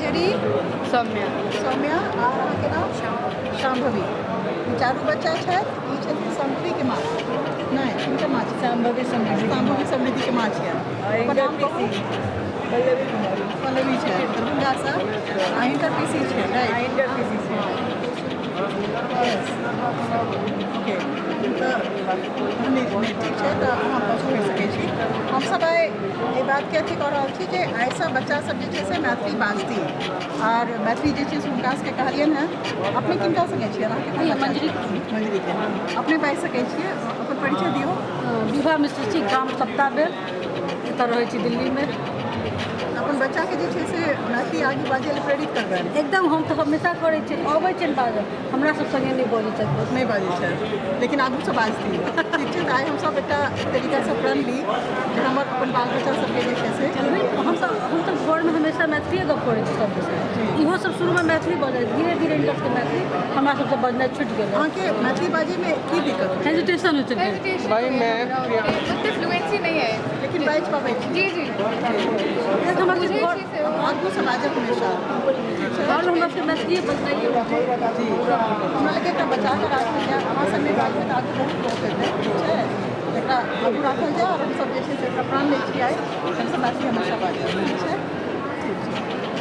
मंजरी, सौम्या। सौम्या आ अहाँके नाम? शाम्भवी। ई चारू बच्चा छथि। ई छथिन शाम्भवीके माँ? नहि, हिनकर माँ छथिन। शाम्भवी समृद्धि। शाम्भवी समृद्धिके माँ छियनि। अपन नाम कहू। पल्लवी कुमारी। पल्लवी छै दरभंगासँ आ हिनकर पीसी छै, राइट? हिनकर पीसी छै। ओके, तऽ नहि, ठीक छै, तऽ अहाँ पढ़ि सकै छी। हमसब आइ एहि बातके अथी कऽ रहल छी जे आइसँ बच्चा सब जे छै से मैथिली बाजती आर मैथिली जे छै से हुनका सबके कहलियनि हेँ। अपने किनका सङ्गे छियै? अहाँके? मंजरी। मंजरीके। अपने बाजि सकै छियै, अपन परिचय दियौ। विभा मिश्र छी, गाम सप्ताह भेल, एतऽ रहै छी दिल्लीमे। अपन बच्चाके जे छै से मैथिली आगू बाजै लए प्रेरित करबनि? एकदम, हम तऽ हमेशा करै छियै। अबै छियनि बाजऽ, हमरा सब सङ्गे नहि बजै छथि। नहि बाजै छथि, लेकिन आगूसँ बाजती। ठीक छै, तऽ आइ हमसब एकटा तरीकासँ प्रण ली जे हमर अपन बाल बच्चा सबके जे छै से हम तऽ घरमे हमेशा मैथिलीए गप करै छी सबसँ। इहो सब शुरूमे मैथिली बजै, धीरे धीरे हिनकर सबके मैथिली हमरा सबसँ बजनाइ छुटि गेलै। अहाँके मैथिली बाजैमे की दिक्कत होइ? हेजिटेशन होइ छै। भाई, मैं ओते फ्लुएंसी नहीं है। लेकिन बाजि पाबै छी? जी। हमरा बुझै घर छी सेहो। आगूसँ बाजब हमेशा, ठीक छै? घरमे हमरा सबके मैथिलीए बजनाइ। जी, हमरा लगे एकरा बचा कऽ राखल जाय। अहाँ सब नहि बाजबै तऽ आगू बहुत लोक हेतै। ठीक छै, एकरा आगू राखल जाय आओर हमसब जे छै से एकरा प्रण लै छी आइ, हमसब मैथिली हमेशा बाजब। ठीक छै, ठीक छै।